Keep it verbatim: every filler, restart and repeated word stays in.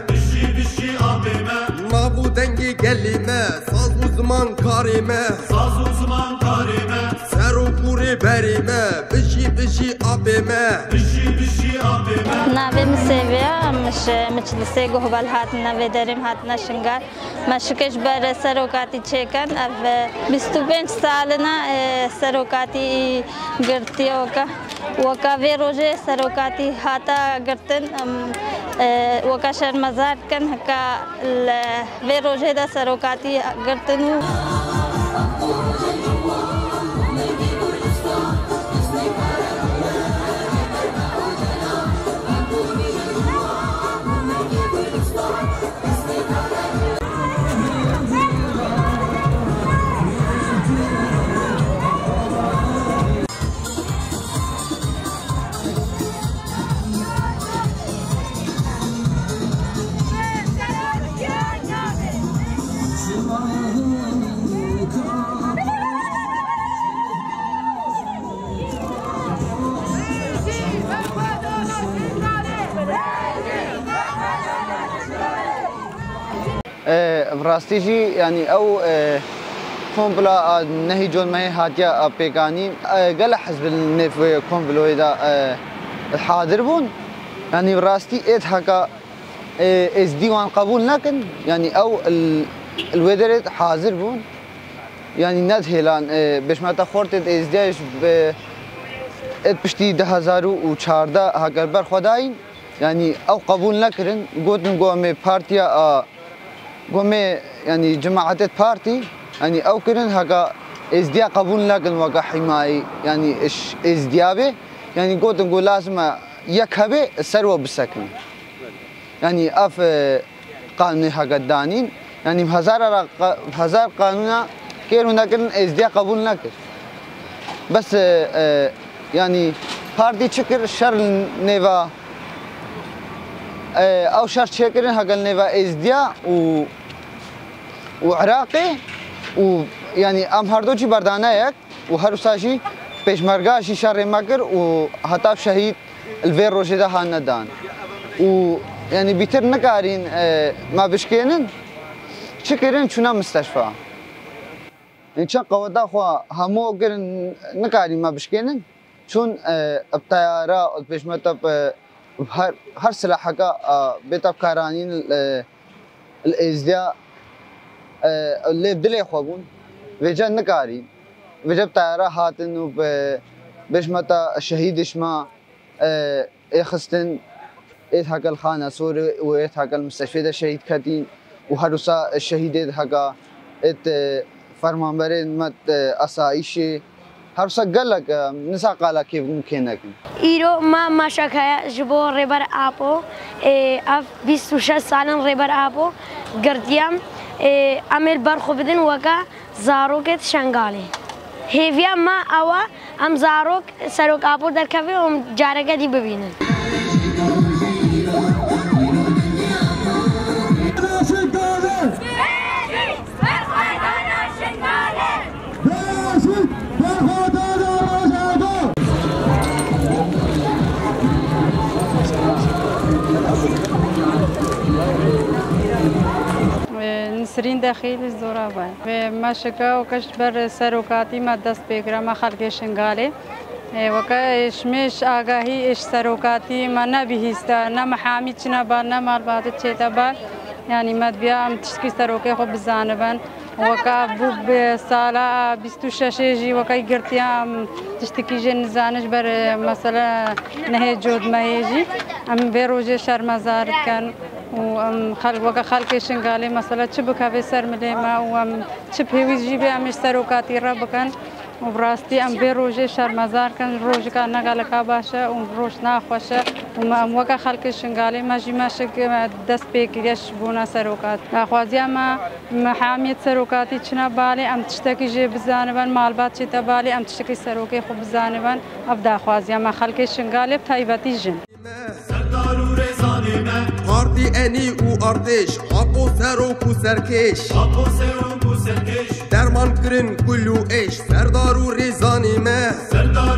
Bijî, bijî apê me. Nav û dengê gelê me, saz û ziman karê me. Saz û ziman karê me. Serok û rêberê me, bijî, bijî apê me. Bijî, bijî apê me. Navê min Sêviya, min ji Miçlisê Guhbel hatine, vê derê min hatine Şingal. Me şikê ji ber serokatî çêkin. Ev, e, bîst û pênc salina, e, serokatî girtiye weke. Weke vê rojê serokatî hata girtin, em, e, weke şermezar dikin, heke li vê rojê de serokatî girtin û E, bi rastî jî, yanî ew, e, kompla a nehê cotmehê hatiye, a, pêkanîn. E, gelek hizb li nêv wê komployê de, e, hadir bûn. Yanî bi rastî êd heka, e, êzdî wan qebûl nekin. Yanî ew li, li wê derê hazir bûn. Yanî nedihêlan, e, bêşmete xortê êzdiya ji bi, êd piştî du hezar û çardeh heke li ber xwe dayîn. Yanî ew qebûl nekirin. Gotin ku em ê partiya a, ku em ê, yanî cemaetê partî, yanî ew kirin heka êzdiya qebûl nekin weke hîmayî, yanî iş êzdiya bê. Yanî gotin ku lazim e yek hebe ser we bisekin. Yanî ev, e, qanûnê heke danîn. Yanî hezar ara qa-, hezar qanûna kêr û nekirin êzdiya qebûl nekir. Bes, e, e, yanî partî çi kir? Şer li nêva, e, ew şer çêkirin heke li nêva êzdiya û, û Iraqê û yanî em herdu jî berdane yek. Û her wisa jî pêşmerga jî şerê me kir û heta şehîd li vê rojê de hatine dan. Û yanî bîtir nikarîn, e, me bişkênin, çi kirin çûne misteşfa. Yanî çend qeweta xwe hemû kirin nikarîn me bişkênin. Çûn, e, bi teyara, bi pêşmete, bi her, her silaheka, e, bête bi karanîn, e, li êzdiya, e, lê dilê xwe bûn. Vêce nikarîn. Vêce bi teyara hatin û bi pêşmete şehîdê şima, e, ê xistin, êd heke li Xanesorê û êd heke li misteşfê de şehîd ketîn û her wisa şehîdê heke êd, e, fermanberên me, e, asayîşê. Her wisa gelek, e, nisa qala kê bûn kê nekin. Îro me meşek heye ji bo Rêber Apo. Ê, ev bîst û şeş sal in Rêber Apo girtiye. Ê, em ê li ber xwe bidin weke zarokê di Şengalê. Hêviya me ew e, em zarok Serok Apo derkeve û em careke dî bibînin. Nisrîn Dexîl, Zoravan. Vê meşeke û keş ber serokatî me dest pê kira, me xelkê Şingalê. Ê, weke êş mêş agahî êş serokatî me nebihîsta, ne mihamî çine ba, ne malbatê çête ba. Yanî me dibiya em tiştkî serokê xwe bizanibin. Weke bû bi sala bîst û şeşê jî weke girtiya em tiştikî jê nizane ji ber, e, mesela nehê cotmehê jî. Em vê rojê şermezar dikin û em xelk, weke xelkê Şingalê mesela çi bikeve ser milê me û em çi pêwîst jî be em ê ji serokatî re bikin. Û bi rastî em vê rojê şermezar kin, rojeka ne geleka baş e û roj naxweş e û me, em weke xelkê Şingalê me jî meşik, e, dest pê kiriye ji bona serokat. Daxwaziya me, me hemiyet serokatî çine balê, em tiştekî jê bizanibin, malbat çête balê, em tiştekî serokê xwe bizanibin. Ev daxwaziya me, xelkê Şingalê bi taybetî jin. Serdar û rêzanê me. Partî enî û artêş, Apo serok û serkêş. Apo serok û serkêş. Derman kirin kul û êş, Serdar û rêzanê me. Serdar